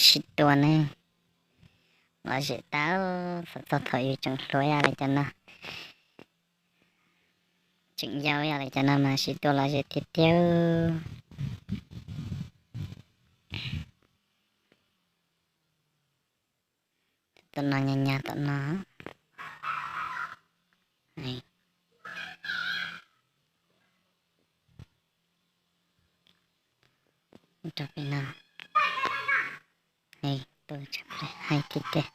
Sib tua ne, lom zem tag, txog thaum yus tseem hluas ib yam li cov no, tseem yau ib yam li cov no mas sib tua lom zem tiag tiag. Tom no nyag nyag tom no. Rau pem no. Hais tiag tiag.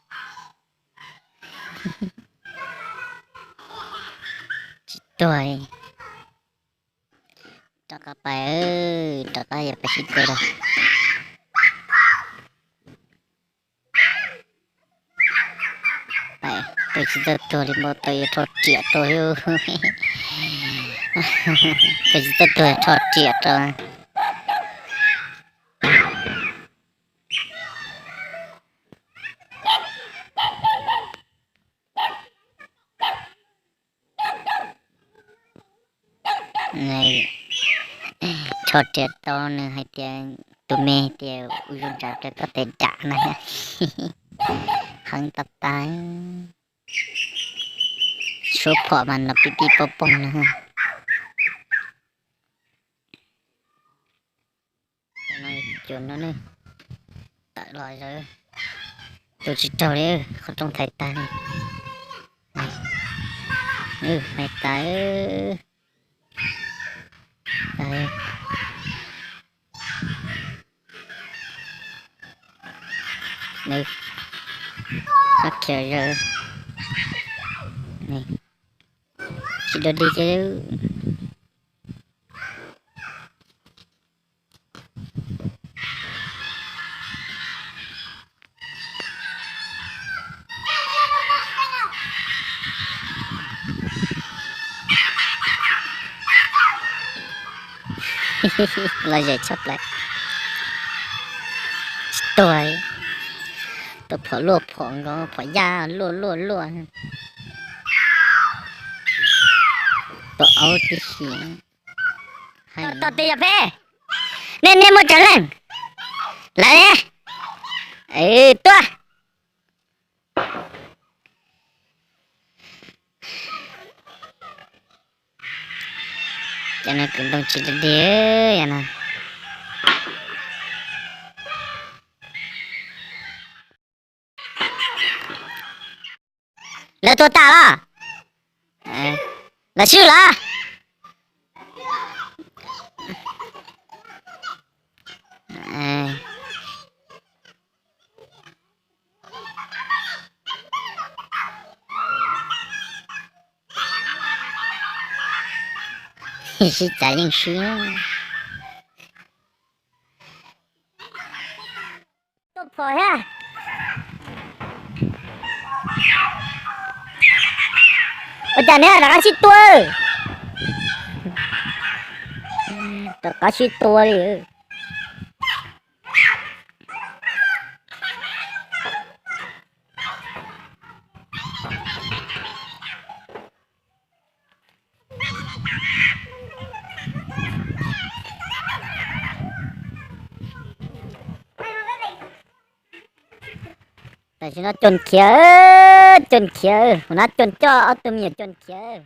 Tsis tuag li. Rov qab pais, rov qab yuav pais sib tua rau. Tus tsis txawj tuag li npau taws yuav rho riam rau. Tus tsis txawj tuag rho riam rau. Rho riam rau nws hais tias, tus me tias ua zoo ntshav plaws koj tes dam na. Heev tas tas. Suab phom mas no pib pib poog poog no. Cov no, tawm los zawv, tus tsis raug li, qhov rooj thaiv tag li. Hais tas, ab khiav zawv, tsis dua dig ces. Lom zem tshaj plaws. Tsis tuag, tus phom luaj phom nkaus, phom yaj luaj luaj luaj. Tus aub tib si. Tos tes yog peb, nej nej muaj tsawg leej? Lawv, tuaj. Cov no kwv ntoo tsis dog dig no. Lawv tuag tas los? Lawv swb los? Sib cav yeej swb. Tuaj phom thiab. Ua cas neb rov qab sib tua? Rov qab sib tua li. Tam sim no Coos khiav, Coos khiav, ua no Coos coj ob tug me nyuam Coos khiav.